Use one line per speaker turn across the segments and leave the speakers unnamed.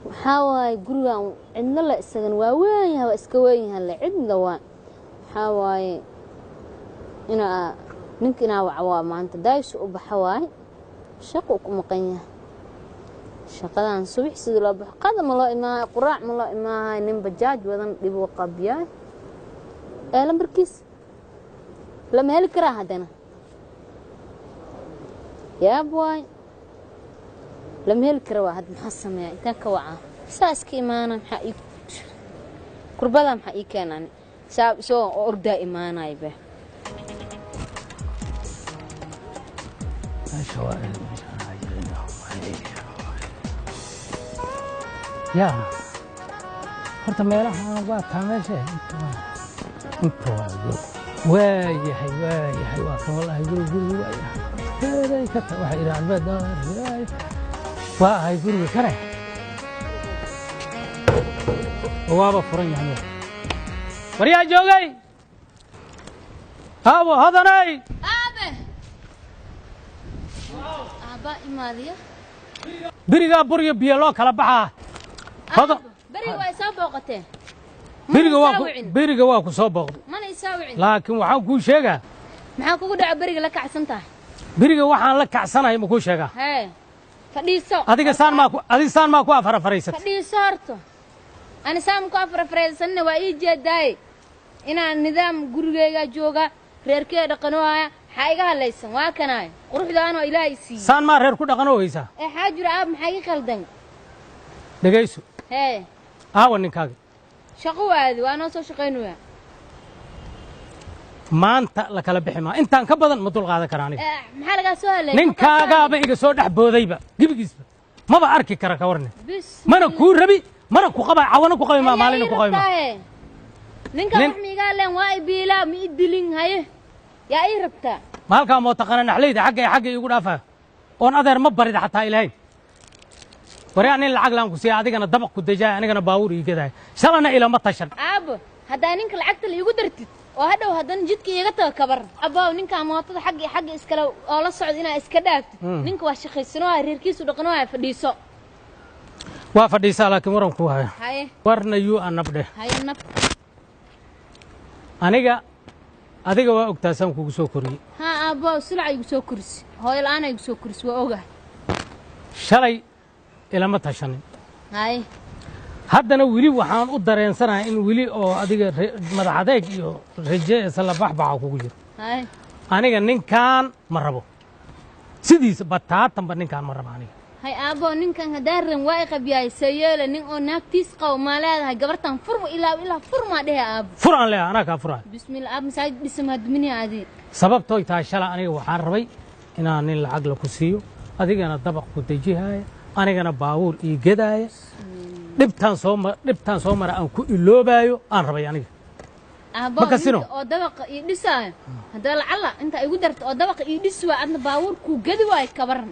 Waxaa waaye gurigan cidlo le, isagan waa weyn yahay, waa iska weyn yahay le, cidla waa. Waxaa waaye inaa ninka inaa waca waa maanta daayishu u baxa waaye, shaqo ku maqan yahay. Shaqadan subax sidii loo baxo, qada ma loo imaahay, quraac ma loo imaahay. Nin bajaaj wadan dhib uu qabyaay ee lambarkiis lama heli karaa. Haddana yaab waay, lama heli kara. Waa hadda maxaa sameeya? Intaan ka wacaa saa iska imaana. Maxaa ii kurbada, maxaa ii keenaan saa isagoo ordaa imaanay be?
Meesha waa ya horta meelaha waa taa meesha inta waa waayahay, waayahay, waa kan wallahi guri guriga waayahay teeday ka ta waxay idhahaan albaad waa ahay guriga kane waaba furan yahay. Waryaa joogay haabo hodanay.
Aabe, aabbaa imaadiya.
Berigaa buryo biyo loo kala baxaa hodan.
Beriga waa isoo booqateen.
Beriga waa ku beriga waa ku soo booqday.
Mana isoo wicin.
Laakiin waxaan kuu sheegaa.
Maxaa kugu dhaco? Beriga la kacsan tahay.
Beriga waxaan la kacsanahay ma kuu sheegaa?
Hee, fadhiiso.
Adiga saan maa ku adiga saan maa ku afarafaraysan?
Fadhiiso horto. Ani saan ku afarafraysanna waa ii jeedaaye inaan nidaam gurigeyga jooga, reerkee dhaqanooaya. Maxaa iga hadlaysan? Waa kanaay quruxdaanoo Ilaahay siiyey.
Saan maa reer ku dhaqanoo haysaa?
Ee, xaa jira aab? Maxaa ii qaldan?
Dhegayso.
Hee.
Aawa ninkaaga?
Shaqo waadi, waa noo soo shaqaynaya.
Maanta la kala bixi maa, intaan ka badan ma dul qaadan kara aniga.
Ee, maxaa lagaa soo hadlayay?
Ninkaagaaba iga soo dhex boodayba, gebigiisba maba arki kara. Ka warne, mana kuu rabi, mana ku qabay, cawana ku qabi maa, maalina ku qabi maa.
Ninka wax ma iga hadleen? Waa i biilaa, ma i dilin. Haye, yaa ii rabtaa?
Ma halkaa moo taqaana naxleyda xagga iyo xagga iigu dhaafaya oon adeer ma barida xataa ilahayn. Waryaa, nin lacag laan ku siiya, adigana dabaq ku dejaaya, anigana baabuur ii gadaya, shalana ilama tashan.
Aabo, haddaa ninka lacagta la iigu dartid oo hadhow haddana jidka iiga tago, kabar abow. Ninkaa mootada xagga iyo xagga iskale oo la socda inaa iska dhaaftid. Ninka waa shaqaysanoo, reerkiisu dhaqanoo. Fadhiiso.
Waa fadhiisaa, laakiin waran kuu haya.
Haye.
Warna yuu anabdheh.
Haye, nab.
Aniga adiga waa ogtaasaan kugu soo koriyey.
Haa aabbo, silaca igu soo korisi, hooyo la'aana igu soo korisi, waa ogahay.
Shalay ilama tashanin.
Haye.
Haddana weli waxaan u dareensanahay in weli oo adiga madax adeeg iyo raje isla baxbaxa kugu jiro.
Haye.
Aniga ninkaan ma rabo, sidiisa bataatanba ninkaan ma rabo aniga.
Hay aabbo, ninkan haddaan ran waa i qabyaay, sayeele nin oo naagtiis qabo maa leedahay? Gabartan furma ilaa ilaa furmaa dhehe aabbo.
Fur aan leeyahay, anaa kaa furaayo.
Bismillah aab, masaajid dhisama duminaya adi.
Sababtooy tahay, shala aniga waxaan rabay inaan nin lacag la ku siiyo, adigana dabaq ku dejihaaya, anigana baabuur ii gadaaya, dhibtaan soo mara aan ku iloobaayo aan rabay aniga.
Aabbo,
Ma kasino?
Ninka oo dabaqa ii dhisaayo haddaba lacalla inta igu darto oo dabaqa ii dhisi waay, adna baabuur kuu gadi waayo, kabaran.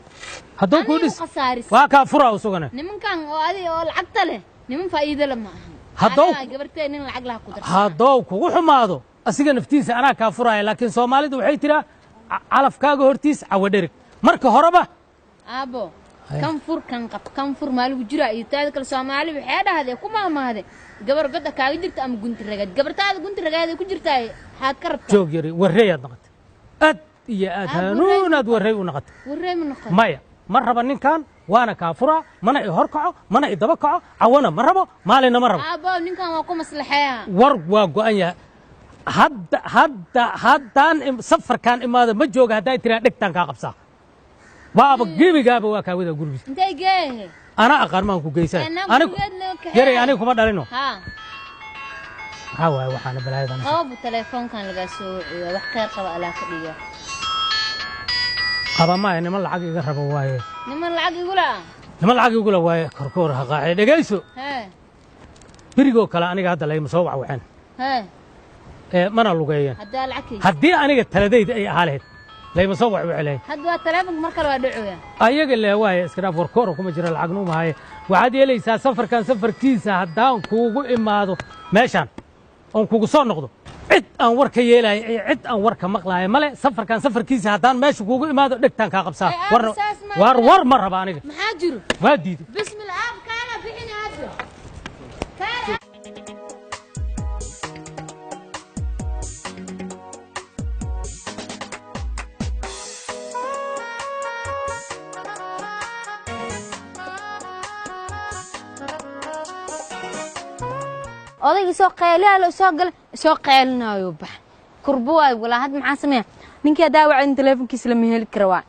Hadduu kuu
Aniga
dhis
khasaaris.
Waa kaa furaa usugane.
Nimankan oo adi oo lacagta leh niman faa'iido le ma ahan.
Haddou-
Aniga gabartee nin lacag laha ku darsa.
Haddou kugu xumaado asiga naftiisa, anaa kaa furaaya. Laakiin Soomaalidu waxay tiraa calafkaaga hortiis cawa dherig marka horeba.
Aabbo, kan fur, kan qab, kan fur maaligu jira iyo taada kale. Soomaali waxay dhahdee, ku maahmaahde, gabar godda kaaga jirta ama gunti ragaad. Gabartaada gunti ragaad ku jirtaa, maxaad ka rabtaa?
Joog yari, warreeyaad noqotay aad iyo aad.
Aad.
Hanuunaad warrey u noqotay.
Warrey ma noqon.
Maya, ma raba ninkan, waana kaa furaa. Mana i hor kaco, mana i daba kaco, cawana ma rabo, maalinna ma rabo.
Aabbo, ninkan waa ku maslaxeeya.
War waa go'an yahay. Hadda hadda haddaan safarkaan imaado ma jooga hadday tiraa, dhegtaan kaa qabsaa, waaba gebigaaba waa kaa wadaa gurigiisa.
Intay geehe?
Anaa aqaan maan ku geysan.
Ee, naag
anigu
gurigeed loo kaxeeyo.
Yaray, aniga kuma dhalino.
Haa.
Maxaa waaye waxaana balaayadan?
Qababu telefoonkan lagaa soo waciyo, wax khayr qaba alaa ka dhiga.
Qaba maaya, niman lacag iga rabo waaye.
Niman lacag igula?
Niman lacag igula waaye, korkoor ha qaaxee. Dhegayso.
Hee.
Berigoo kale aniga hadda layma soo wacwaceen.
Hee.
Ee mana lugeeyeen.
Haddaa lacag haysa.
Haddii aniga taladayda ay ahaa lahayd, layma soo wacwaci lahayn.
Hadda waa telefoonka, mar kale waa dhacoya.
Ayaga le waaye, iska dhaaf, warkoora kuma jira, lacagna uma haye. Waxaad yeelaysaa, safarkan safarkiisa haddaan kuugu imaado meeshaan oon kugu soo noqdo, cid aan war ka yeelayo iyo cid aan war ka maqlaayo male. Safarkan safarkiisa haddaan meesha kuugu imaado, dhegtaan kaa qabsaa.
Ee, aaba,
warna
saas ma
war war ma raba aniga.
Maxaa jiro?
Waa diiday.
Bismillah aab, kaala bixin hadda. Odayga soo qeylaa soo galay, soo qeylinaayo, bax kurbo waay. Walaa had maxaa sameeya? Ninkii haddaa wacin teleefonkiisa lama heli kara. Waa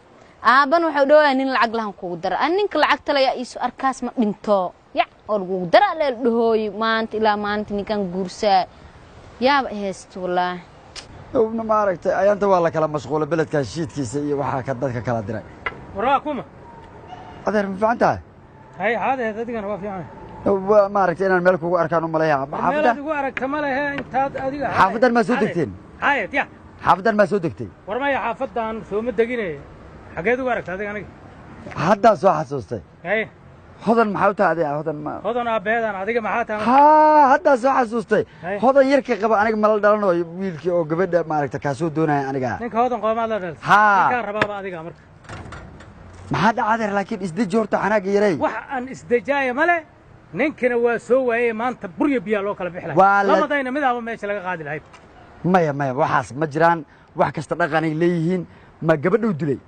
aaban wuxuu dhawayaa nin lacag lahan kugu dara. An ninka lacagta la yaa iisu arkaas ma dhinto yac oo lagugu dara leel dhahooy. Maanta ilaa maalinta ninkan guursaa yaaba haysto wallaahi.
Dhowna maaragtay ayaanta waa la kala mashquulay beledka heshiidkiisa iyo waxaa ka dadka kala diray.
Waraa kuma.
Adeer, ma fiican tahay?
Hay, xaadeed adigana waa fiican.
Waa maaragtay inaan meel kugu arkaan u maleeyaa.
Meelaad
xaafadda
igu aragta ma lehe intaad adiga.
Xaafadan maa soo degteen?
Xaayad ya.
Xaafadan maa soo degtay?
War maya, xaafadan sooma degine. Xageed ugu aragta adiga aniga?
Haddaa soo xasuustay.
Hay.
Hodan maxaa u tahay adiga? Hodan ma
Hodan aabbeedaan, adiga maxaa tahay?
Haa, haddaa soo xasuustay.
Hay.
Hodan yarka qaba aniga mala dhalanayo, wiilkii oo gabadha maaragta kaa soo doonaya aniga.
Ninka hodan qoomaad la dhaltay?
Haa.
Ninkaan rabaaba adiga marka.
Maxaa dhaca adeer? Laakiin isdeji horta, xanaaga yarey.
Wax aan isdejaaya male. Ninkina waa soo waayey maanta, burya biyaa loo kala bixi lahay. Labadayna midaaba meesha laga qaadi lahayd.
Maya maya, waxaas ma jiraan. Wax kasta dhaqanay leeyihiin. Ma gabadhuu dilay?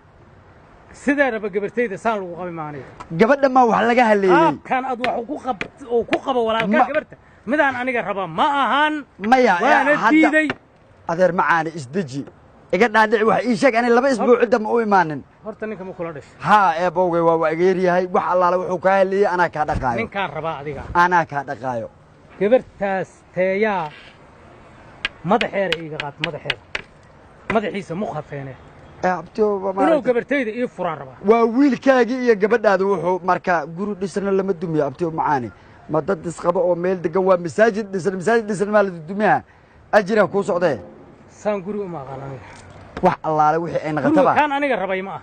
Sideedaba gabartayda saan lagu qabi maaniga.
Gabadha ma wax laga haleeyey?
Qaabkan aad wax ku qab oo ku qabo walaalkaa gabarta midaan aniga raba ma ahan.
Maya.
Waana diiday.
Adeer macaani, isdeji, iga dhaadhici, wax ii sheeg. Ani 2 isbuuc cidda ma u imaanin.
Horta ninka ma kula dhashay?
Haa eebowgay, waa iga yaryahay. Wax allaale wuxuu kaa haleeyey anaa kaa dhaqaayo.
Ninkaan rabaa adiga.
Anaa kaa dhaqaayo.
Gabartaas teeyaa madaxeeda iiga qaad, madaxeeda, madaxiisa mukhafeene.
Ee, abtiyo, waa
inuu
maaragtay-
gabartayda ii furaan rabaa.
Waa wiilkaagii iyo gabadhaada. Wuxuu marka guri dhisna lama dumiyo, abtiyo macaani. Ma dad isqaba oo meel degan waa masaajid dhisan, masaajid dhisan maa la dumiyaa? Ajira kuu socdee.
Saan guri uma aqaan aniga.
Wax allaale wixii ay
guriga
naqataba
kaan aniga rabay ma ah.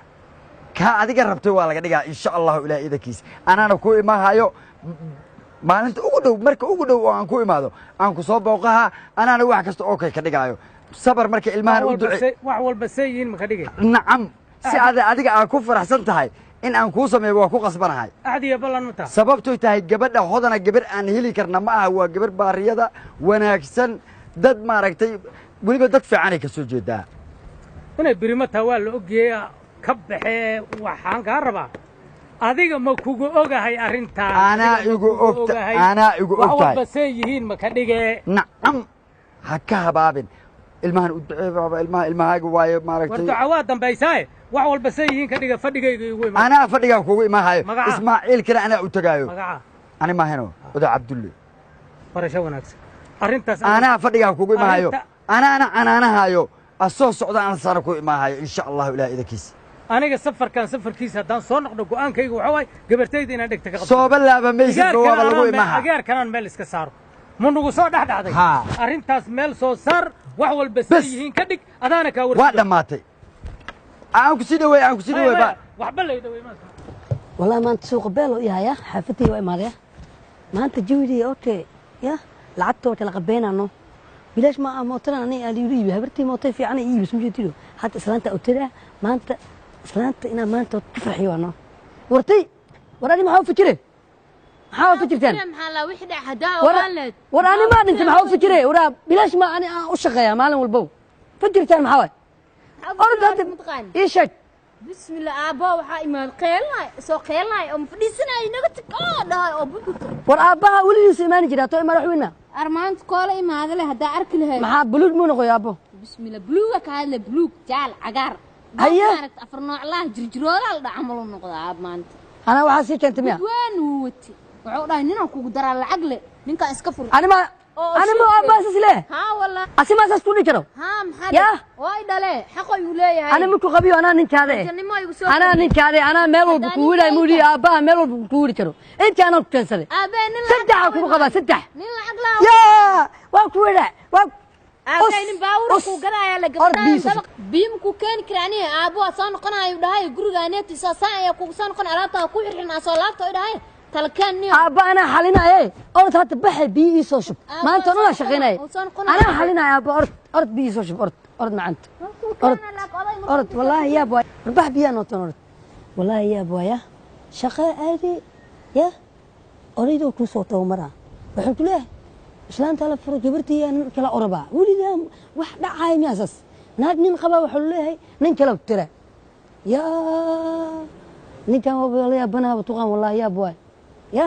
Kaa adiga rabtay waa laga dhigaa insha Allahu ilaah iidankiis. Anaana ku imaahayo maalinta ugu dhow, marka ugu dhow oo aan ku imaado aan ku soo booqaha, anaana wax kasta oo kay ka dhigaayo. Sabar marka ilmahan
wax
u
walba
duce.
Wax walba see yihiin maka dhigay?
Nacam, si adiga aad ku faraxsan tahay in aan kuu sameeyo waa ku qasbanahay.
Axdiya ballan ma taha?
Sababtoy tahay gabadha hodana gabar aan heli karna ma aha. Waa gabar baariyada wanaagsan, dad maaragtay weliba dad fiicanay ka soo jeedaa.
Inay birimo taha waa la ogyahay, ka baxee. Waxaan kaa rabaa, adiga ma kugu ogahay arrintaan?
Anaa
Adiga ma
igu
kugu
ogta-
ogahay?
Anaa igu
Wax
og tahay.
walba see yihiin maka dhigee?
Nacam, ha ka habaabin. Ilmahan u ducee baaba, ilmaha ilmahaaga waaye.
War
Maaragtay
duca waa dambaysaaye, wax walba see yihiin ka dhiga, fadhigayga igu imaan.
Anaa fadhigaa kugu imaahayo.
Magaca?
Ismaaciilkana anaa u tagaayo.
Magaca?
Ani maahino oda Cabdulle.
Barasho wanaagsan arrintaas.
Anaa fadhigaa kugu imaahayo.
Arrinta-
Anaana canaanahayo asoo socda anasana ku imaahayo insha Allahu ilaah idankiisa.
Aniga safarkan safarkiisa haddaan soo noqdo, go'aankayga waxaa waaye gabartayda inaan dhegta ka qabto.
Sooba laaba maysid ba, waaba lagu imaaha.
Agaarkanaan meel iska saaro ma nugu soo dhex dhacday?
Haa.
Arrintaas meel soo saar, wax walba see
Bes.
yihiin ka dhig, adaana kaa
Waa dhammaatay. Aan ku sii dhaweey, aan ku sii dhaweey ba.
Waxba lay dhawey maanta.
والله ما أنت سوق بيلو يا يا حافتي وإمارة ما أنت جودي أوكي يا لعبت وتلا قبينا نو بلاش ما موتنا أنا اللي يريد هبرتي موتي في أنا إيه بس مش تيلو حتى سلانت أوتلا ما أنت سلانت إنا ما أنت تفرحي وأنا ورتي وراني ما هو فكرة ما هو فكرتين.
Maxaa la wixii dhac hadaa
ورا
ogaan leed?
وراني ما أنت ما هو فكرة ورا بلاش ما أنا أشغل ما لهم البو فكرتين ما هو أرد هذا إيش؟
Bismillah, aabba waxaa imaad qeelnay soo qeelnay oo ma fadhiisanay, naga tag oo dhahay oo bukuta.
War aabbaha weligiisa imaani jira too imaan wax weyna.
Armaanta koola imaada leh haddaa arki lahayd.
Maxaa buluug muu noqoy aabbo?
Bismillah, buluuga ka hadle, buluug, jaal, cagaar.
Haye.
Maaragta afar nooclaha jirjiroolaa la dhac camal u noqda aab maanta.
Anaa waxaa sii keentay miya?
Waan wuu wati, wuxuu dhahay ninaan kugu daraa lacag le, ninkaan iska fur.
Anima
Oo
anima
shirki.
Aabbaha saas leh?
Haa wallah.
Asima saas ku dhihi karo?
Haa, maxaa?
Yaa.
Way dhale, xaqo igu leeyahay.
Ani markuu qabiyo anaa ninkaada eh.
Janimo igu soo
Anaa ninkaada eh, anaa meel walba
Haddaan
kugu wilaay
ninkayga-
muudhiyo aabbaha meel walba kugu wili karo intaanaan ku keensaday.
Aabbe nin lacag
Saddexaa
laa
kugu qabaa, saddex.
Nin lacag laa.
Yaa waa ku wila waa
Aabbe nin baawur
us,
ku galaaya la
Ord
gabadha
biisa.
Dabaq biyo ma ku keeni kara aniga. Aabbo waa soo noqonayo dhahay, guriga aneeti soo saan ayaa kugu soo noqon, alaabta ku xirxirnaa soo laabta dhahay talkaan niyo.
Aabba anaa xalinaaye, orod hadda baxe, biyo ii soo shub.
Aabba
Maanta
soo
dhan waa
noqonaa,
shaqaynaya.
oo soo noqonaa.
Anaa xalinaya aabba, orod orod, biyo ii soo shub, orod orod macanta, orod orod. Wallaahi yaab waay, warbax biyaa nootan, orod. Wallaahi yaab waaya, shaqa aadi ya odaydoo kuu soo tabamaraa, wuxuu ku leeyahay islaanta la furo, gabartiiyaa nin kala orabaa. Weligaa wax dhacaya miyaasas? Naag nin qabaa wuxuu leeyahay nin kala tira. Yaa ninkan waa la yaabanaaba tuqaan. Wallaahi yaab waay, ya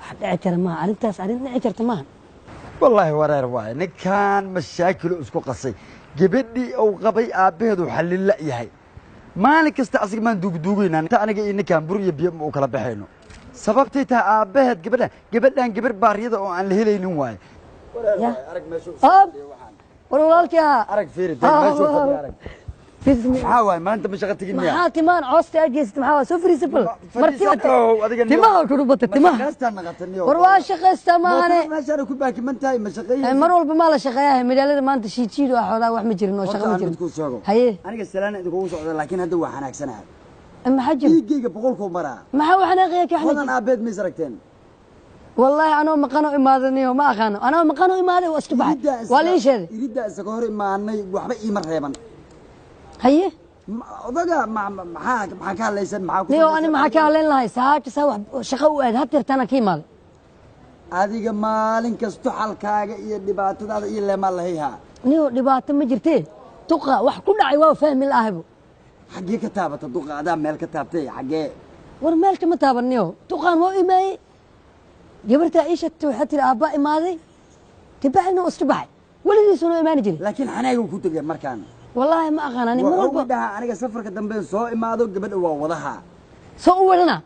wax dhici kara maaha arrintaas, arrin dhici karta maaha.
Wallaahi wareer waaye, ninkan mashaakilo isku qasay. Gabadhii uu qabay aabbaheedu xallin la yahay. Maalin kasta asiga maan duugduugaynaa. Inta aniga iyo ninkan bur iyo biyo ma u kala baxayno. Sababtay tahay aabbaheed gabadhan, gabadhan gabar baariyada oo aan la helaynin waaye. Wareer
Ya.
waaye, arag meeshuu
Ab.
fadhiyo waxaan.
War walaalkii ahaa.
Arag, fiiri, day meeshuu fadhiyo, arag. Maxaa waaye, maanta ma shaqo tegin miyaa?
Maxaa timaan coosta aad geysatay? Maxaa waa soo fariisa bal.
Fadhiisa.
Martiba
Oh, adiga niyo.
timaha ku dhubata timaha.
Mashaqaystaa naqata niyo.
War waa shaqaystaa maahane.
Mootada meeshaan ku baakiman tahay, ma shaqeeyeysid?
Mar walba maa la shaqeeyaa magaalada maanta? Shiijiid waa xoolaa, wax ma jirin oo shaqo
Horta
ma
aan
jirin.
mid kuu sheego.
Haye.
Aniga salaana idinkugu socda, laakiin hadda waa xanaagsanahay.
Maxaa jiro?
Dhiiggayga 100kuu maraa.
Maxaa u xanaaqaya ka
Hodan
xanaaqaya?
aabbeed ma is aragteen?
Wallaahi anoo maqano imaadaniyo, ma aqaano. Anoo maqano imaaday, waa iska baxay, waa la ii sheegay.
Iriddaa isaga hor imaanay, waxba iima reeban.
Haye.
Odaga maxaa ka hadlaysan, maxaa ku
Niyo ani
samaysan?
Maxaa ka hadlayn lahay? Saaka saa wax shaqo u aad hadeertaana ka imaaday.
Adiga maalin kasto xalkaaga iyo dhibaatadaada iyo leemaa lahayhaa.
Niyo dhibaato ma jirtee, duqa wax ku dhacay waa fahmi la'ahaybo.
Xaggee ka taabata duqa? Adaa meel ka taabtay, xaggee?
War meel kama taaban niyo, duqaan waa imaayey, gabartaa ii sheegtay, waxaa tiri aabbaa imaaday, kabacdina waa iska baxay, weligiisuna imaani jiray.
Laakiin xanaagu ku tegay markaan.
Wallaahi ma aqaan ani mar
Wuxuu
walba.
dhahaa aniga safarka dambe soo imaado gabadha waa wadaha.
Soo u wadana.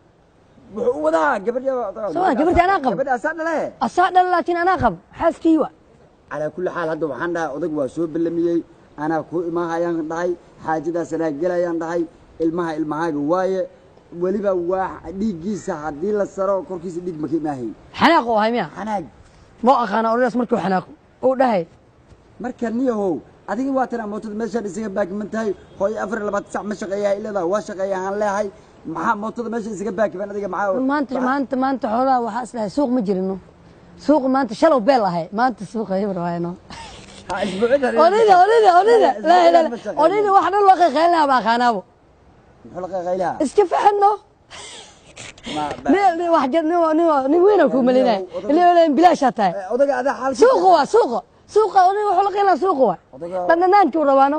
Wuxuu u wadahaa gabadha.
Soo ma, gabadha anaa qabo.
Gabadha asaa dhale.
Asaa dhan, laakiin anaa qabo, xaaskii wa.
Calaa kulli xaal, hadda waxaan dhahay odag waa soo ballamiyey, anaa kuu imaahayaan dhahay, xaajadaas anaa gelayaan dhahay, ilmaha ilmahaaga waaye, weliba waa dhiiggiisa haddii la saro korkiisa dhiig maka imaahayn.
Xanaaq oo ahay miya?
Xanaag.
Ma aqaana odaydaas markuu xanaaqo uu dhahay.
Marka niyahow, adiga waa tanaa mootada meeshaan isaga baakiman tahay. Hooyo 24 sac ma shaqeeyaa ileedaa, waa shaqeeyahaan leehay. Maxaa mootada meesha isaga baakiman adiga, maxaa?
Maanta xoolaha waxaa islahay suuq ma jirino, suuq maanta shalow beel ahay, maanta suuqa hebr waayno.
Ha, isbuucyada.
Odayda laa ilaaha
Ma shaqeeyo.
Odayda wax dhan loo qayqaylinaa ba aqaanaabo.
Muxuu la qayqaylaha?
Iska fahanno. Nin wax jir, nin weyn ku malinay ilaa bilaashaa tahay.
Odaga adaa xaalkiisa.
Suuqa waa suuqa odayga wuxuu la qaylaa suuqa waa.
Odaga-
Dhadhanaanki rabaano.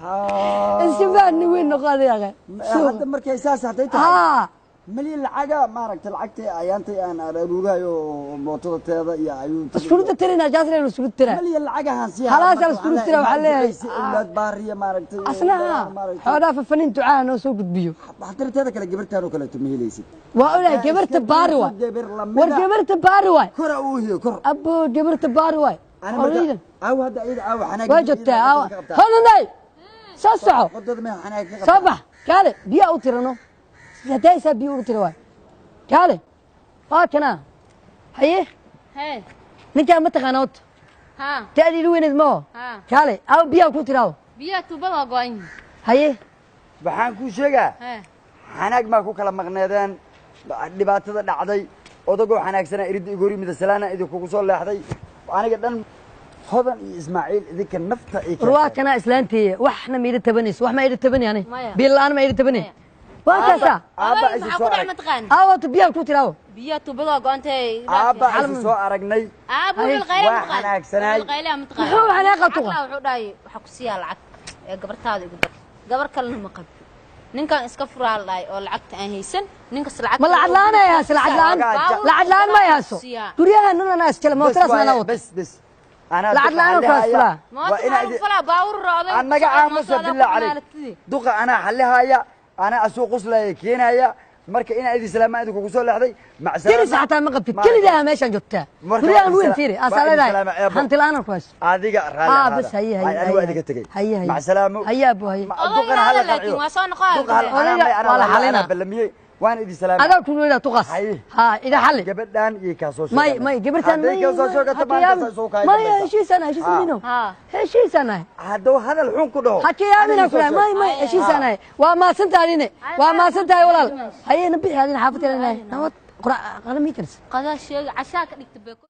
Iska fahan, nin weyn noqo adiga.
Hadda markay saas hadday tahay,
haa,
malyan lacaga maaragtay, lacagtay ayaantay aan aruurayo oo mootada teeda iyo ayuu
iskuruda tirina jaasna iskuruda tira.
Malyan lacagahan sii.
Halaas aan isku tira, waxaa leeyahay.
Awlaad baariya maaragtay.
Asnaha xoolaha fafanin ducaa noo soo gudbiyo.
Haddana teeda kale, gabartaan oo kaleeto ma helaysid.
Waa ogahay gabarta baari waay.
Gabar lamida.
War gabarta baari waay.
Kora uu hiyo kor.
Abo gabarta baari waay.
Ana marka
odayda
aaw hadda iyada aaw xanaag.
Waa joogtaa aawa hodanay, soo soco.
Qodada ma xanaag ka?
Soo bax, kaale biyaa u tirano, hadaysaa biyo u tira waay, kaale waa kanaa. Haye.
Hee.
Ninkaa ma taqaana horta?
Haa.
Ta'dii weyneed maho?
Haa.
Kaale aawa biyaa ku tiraawo.
Biyaha tuubada waa go-an yihiin.
Haye.
Waxaan kuu sheegaa,
hee,
xanaag maa ku kala maqneedeen, dhibaatada dhacday, odagoo xanaagsanaa iridda igu hor yimid, salaana idinkugu soo leexday. Aniga dhan Hodan iyo Ismaaciil idinka nafta ii
war waa kanaa islaanteeya, waxna ma ida tabanayso, wax ma ida tabani ani.
Maya.
Biyo la'aan ma ida tabani, waa kaasaa.
Aabba
Odayga
isu
maxaa
soo
ku dhac
arag.
Mataqaan?
Aawata biyaa ku tiraawo.
Biyaha tuubada waa go-antay.
Aabba isu soo aragnay.
Aabba wuxuu qayla.
Waa
Mataqaan?
xanaagsanaay.
Wuxuu qayla mataqaan?
Muxuu xanaaqa tuqa?
Lacag wuxuu dhahay waxa ku siiyaa lacag ee gabartaada igu dar, gabar kalena ma qabto, ninkan iska furaa la dhahay oo lacagta aan haysan, ninkas lacag.
Ma lacag la'aan ay hayso? Lacag la'aan, lacag la'aan ma ay hayso. Guryaha nun anaa iskale,
Bes
mootadaas
waaye,
anaa wato.
Bes bes anaa
Lacag
duqa
la'aan oo kala
xallihaya.
furaa.
Waa inaa
Fulaa baawur oday.
Annaga aamusa, billah caleyk, duqa anaa xallihaya, anaa asuu quslaya keenaya. Marka inaa idin salaamaa idinkugu soo leexday, mac
Deris
salaama.
xataa ma qabtid, kelidaa meeshaan joogtaa.
Marka
guryahan
waa
weyn
idin
fiiri
waa
asaa
idin
leedahay.
salaama, eebo.
Hanti la'aan ku hayso.
Adiga raalli
aa
ahaada.
Bas haye haye.
Ay, anigu waa idinka tegey.
Haye haye.
Mac salaamo.
Haye abo, haye.
Duqana hala
laakiin
qanciyo.
waa soo noqon.
Duqa hala-
Odayga
anaa- anaa
waa la
anaa
xalinaa.
ballamiyey, waan idin salaamay.
Adaa ku weynaa tuqaas.
Haye.
Ha ida xalli.
Gabadhan iyo kaa soo
may
sheeganay.
May gabartan
Hadday
may
kaa soo sheegato, maanta soo kaay
may
dambaysa.
heshiisaan, heshiis mino.
Haa.
Heshiisaan
Hadduu hadal xun ku dhaho,
ha kiyaamina
aniga
kula
soo
may
sheeg.
May heshiisaan, waa maasantaadine, waa maasantahay walaal. Haye na bixi adina xaafadda nabad qura qalamiitars.
Qadaa sheega cashaa ka dhigta beeko.